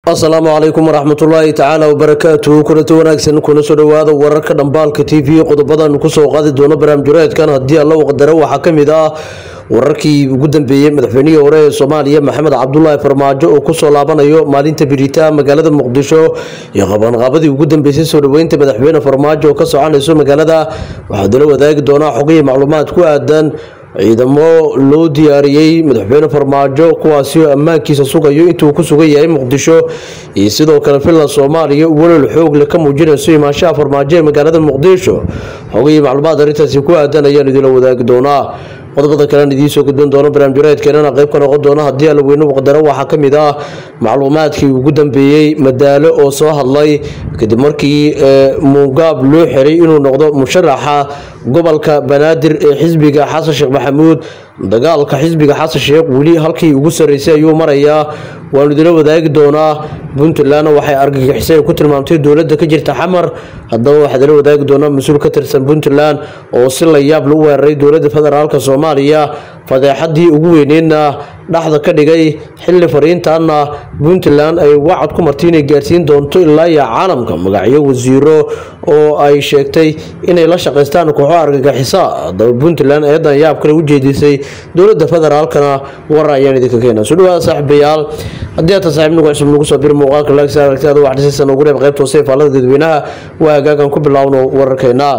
Asalaamu calaykum waraxmatullaahi tacaala wabarakaatuhu. Kulanti wanaagsan, kuna soo dhawaada wararka Dhambaalka TV. Qodobadan kusoo qaadi doono barnaamijreedkan haddii Alla u qadaro waxaa ka mid ah wararkii ugu dambeeyey madaxweynihii hore ee Soomaaliya Maxamed Cabdulaahi Farmaajo oo kusoo laabanayo maalinta biritaa magaalada Muqdisho iyo qabanqaabadii ugu dambeysay soo dhaweynta madaxweyne Farmaajo oo ka soconayso magaalada. Waxaa dala wadaagi doonaa xogihii macluumaad ku aadan ciidamo loo diyaariyey madaxweyne Farmaajo, kuwaasi oo ammaankiisa sugayo intuu ku sugan yahay Muqdisho, iyo sidoo kale Villa Soomaaliya walal xoog leh ka muujinayso imaanshaha Farmaajo ee magaalada Muqdisho. Xogihii macluumaad arrintaasi ku aadan ayaan idinla wadaagi doonaa. Qodobada kalena idiin soo gudbin doono barnaamijreedkeenana qayb ka noqon doona haddii Alla weyne qadaro waxaa ka mid ah macluumaadkii ugu dambeeyey Madaalo oo soo hadlay kadib markii Muungaab loo xiray inuu noqdo musharaxa gobolka Banaadir ee xisbiga Xasan Sheekh Maxamuud. Dagaalka xisbiga Xasan Sheekh weli halkii ugu sarreysay ayuu marayaa, waanu idila wadaagi doonaa. Puntland waxay argagixisay ku tilmaamtay dowladda ka jirta Xamar. Haddaba waxaa idila wadaagi doonaa mas-uul ka tirsan Puntland oo si la yaab lagu weeraray dowladda federaalka Soomaaliya, fadeexadii ugu weyneydna dhexda ka dhigay, xilli fariintaana Puntland ay wacad ku martay inay gaarsiin doonto ilaa iyo caalamka magacyo wasiiro oo ay sheegtay inay la shaqaystaan kooxo argagixisa. Haddaba Puntland eedan yaab kale u jeedisay dowladda federaalkana warar ayaan idinka keenaa. Soo dhawaada saaxiibayaal, haddii aad saaxiib nagu cusub nagu soo bir muuqaalka like saar, aragtidaada wax dhisaysan ugu reeb qaybta hoose ee faallada dadweynaha. Waa hagaagan ku bilaawno wararkeena.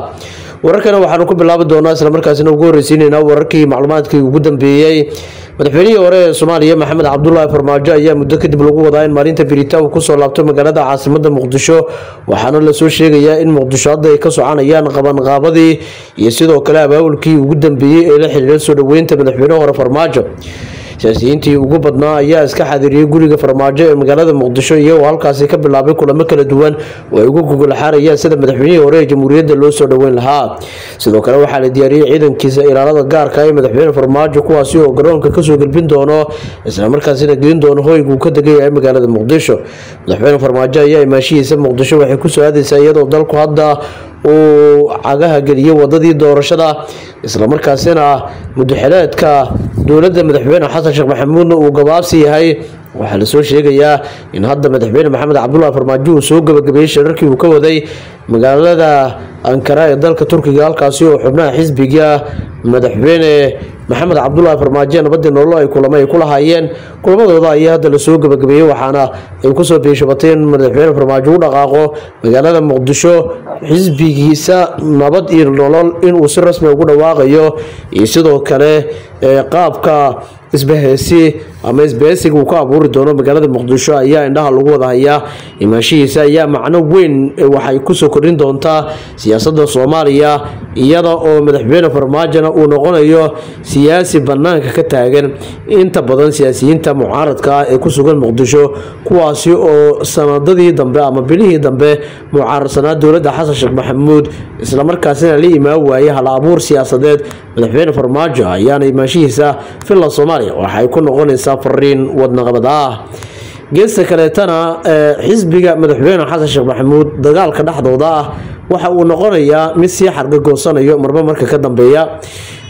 Wararkana waxaanu ku bilaabi doonaa isla markaasina ugu horreysiineynaa wararkii macluumaadkii ugu dambeeyey madaxweynihii hore ee Soomaaliya Maxamed Cabdulaahi Farmaajo ayaa muddo kadib lagu wadaa in maalinta birita uu kusoo laabto magaalada caasimada Muqdisho. Waxaana lasoo sheegayaa in Muqdisho hadda ay ka soconayaan qabanqaabadii iyo sidoo kale abaabulkii ugu dambeeyey ee la xiriira soo dhaweynta madaxweyne hore Farmaajo. Siyaasiyiintii ugu badnaa ayaa iska xadiriyey guriga Farmaajo ee magaalada Muqdisho, iyagoo halkaasi ka bilaabay kulamo kala duwan oo ay ugu gogolxaarayaan sida madaxweynihii hore ee jamhuuriyadda loo soo dhaweyn lahaa. Sidoo kale waxaa la diyaariyey ciidankiisa ilaalada gaarka ee madaxweyne Farmaajo, kuwaasi oo garoonka kasoo gelbin doono islamarkaasina gelin doono hoyga uu ka degan yahay magaalada Muqdisho. Madaxweyne Farmaajo ayaa imaashihiisa Muqdisho waxay kusoo aadaysaa iyadoo dalku hadda uu cagaha geliyey wadadii doorashada, islamarkaasina mudaxileedka dowladda madaxweyne Xasan Sheekh Maxamuudna uu gabaabsi yahay. Waxaa lasoo sheegayaa in hadda madaxweyne Maxamed Cabdulaahi Farmaajo uu soo gabagabeeyey shirarkii uu ka waday magaalada Ankara ee dalka Turkiga, halkaasi oo xubnaha xisbiga madaxweyne Maxamed Cabdulaahi Farmaajo nabadii nolol ay kulamo ay ku lahaayeen. Kulamadooda ayaa hadda lasoo gabagabeeyey, waxaana ay kusoo biishabatay in madaxweyne Farmaajo u dhaqaaqo magaalada Muqdisho xisbigiisa Nabad iyo Nolol inuu si rasmi ugu dhawaaqayo, iyo sidoo kale qaabka isbaheysi ama isbaheysiga uu ka abuuri doono magaalada Muqdisho ayaa indhaha lagu wada hayaa. Imaashihiisa ayaa macno weyn waxay kusoo kordhin doontaa siyaasadda Soomaaliya, iyada oo madaxweyne Farmaajona uu noqonayo siyaasi banaanka ka taagan inta badan siyaasiyiinta mucaaradka ah ee ku sugan Muqdisho, kuwaasi oo sanadadii dambe ama bilihii dambe mucaaradsanaa dowladda Xasan Sheekh Maxamuud, islamarkaasina la imaan waayey hal abuur siyaasadeed. Madaxweyne Farmaajo ayaana imaashihiisa Villa Soomaaliya waxay ku noqonaysaa fariin wadnaqabad ah. Geesta kaleetana xisbiga madaxweyne Xasan Sheekh Maxamuud dagaalka dhexdooda ah waxa uu noqonayaa mid sii xarga goosanayo marba marka ka dambeeya.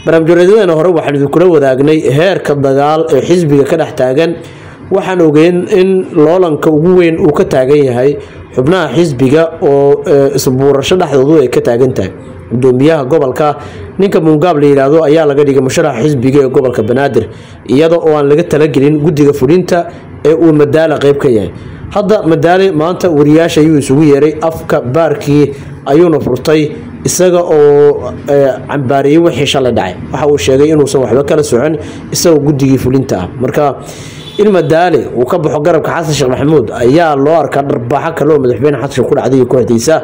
Barnaamijyadeena hore waxaan idinkula wadaagnay heerka dagaal ee xisbiga ka dhex taagan. Waxaan ogeyn in loolanka ugu weyn uu ka taagan yahay xubnaha xisbiga oo isbuurasho dhexdoodu ay ka taagan tahay. Gudoomiyaha gobolka ninka Muungaab la yidhaahdo ayaa laga dhigay musharaxa xisbiga ee gobolka Banaadir, iyada oo aan laga talagelin guddiga fulinta ee uu Madaale qayb ka yahay. Hadda Madaale maanta wariyaasha ayuu isugu yeeray, afka baarkii ayuuna furtay isaga oo cambaariyey wixii shalay dhacay. Waxa uu sheegay inuusan waxba kala socon isagoo guddigii fulinta ah. Marka in Madaale uu ka baxo garabka Xasan Sheekh Maxamuud ayaa loo arkaa dharbaaxo kale oo madaxweyne Xasan Sheekh ku dhacday kooxdiisa.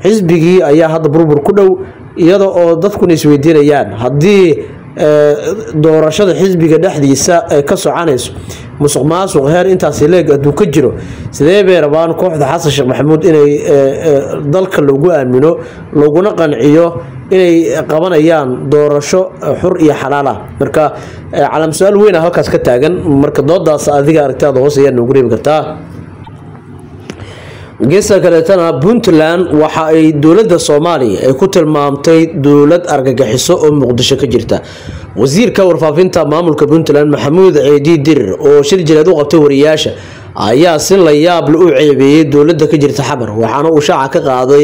Xisbigii ayaa hadda burbur ku dhow, iyada oo dadkuna isweydiinayaan haddii doorashada xisbiga dhexdiisa ay ka soconayso musuq maasuq heer intaasi leeg hadduu ka jiro, sidee bay rabaan kooxda Xasan Sheekh Maxamuud inay dalka loogu aamino looguna qanciyo inay qabanayaan doorasho xur iyo xalaal ah? Marka calaam su-aal weyn halkaas ka taagan. Marka doodaas adiga aragtidaada hoos ayaa noogu reebi kartaa. Geesta kaleetana Puntland waxa ay dowladda Soomaaliya ay ku tilmaamtay dowlad argagixiso oo Muqdisho ka jirta. Wasiirka warfaafinta maamulka Puntland Maxamuud Ceedi Dirir oo shir jireed u qabtay wariyaasha ayaa si la yaab leh u ceebeeyay dowladda ka jirta Xamar, waxaana uu shaaca ka qaaday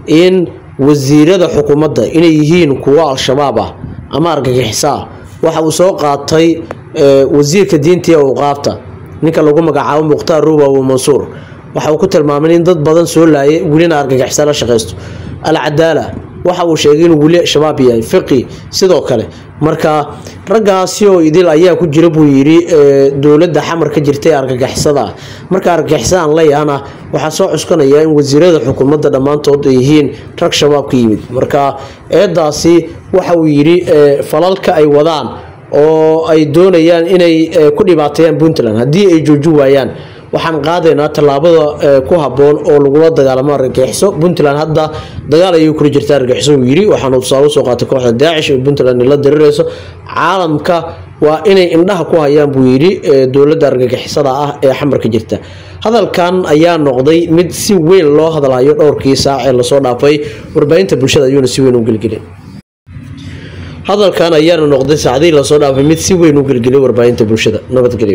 in wasiirada xukuumadda inay yihiin kuwo Al-Shabaab ah ama argagixiso ah. Waxa uu soo qaatay wasiirka diinta iyo awqaafta, ninka lagu magacaabo Mukhtaar Ruuba Abu Mansuur. Waxa uu ku tilmaamay in dad badan soo laayay welina argagixiso la shaqeysto. Al-Cadaala waxa uu sheegay inuu weli Shabaab yahay. Fiqi sidoo kale. Marka raggaasi oo idil ayaa ku jira buu yiri dowladda Xamar ka jirtay argagixisada. Marka argagixisada aan leeyahana waxaa soo cuskanaya in wasiirada xukuumadda dhammaantood ay yihiin rag Shabaab ka yimid. Marka eedaasi waxa uu yiri falalka ay wadaan oo ay doonayaan inay ku dhibaateeyaan Puntland haddii ay joojin waayaan, waxaan qaadaynaa tallaabada ku habboon oo lagula dagaalamo argagixiso. Puntland hadda dagaal ayay kula jirtaa argagixiso uu yiri, waxaana tusaale soo qaatay kooxda Daacish ee Puntland la dirirayso. Caalamka waa inay indhaha ku hayaan buu yiri dowladda argagixisada ah ee Xamar ka jirta. Hadalkan ayaa noqday mid si weyn loo hadalhayo dhowrkii saac ee lasoo dhaafay, warbaahinta bulshada ayuuna si weyn u gelgelay. Hadalkan ayaana noqday saacadihii lasoo dhaafay mid si weyn u gelgelay warbaahinta bulshada. Nabadgelyo.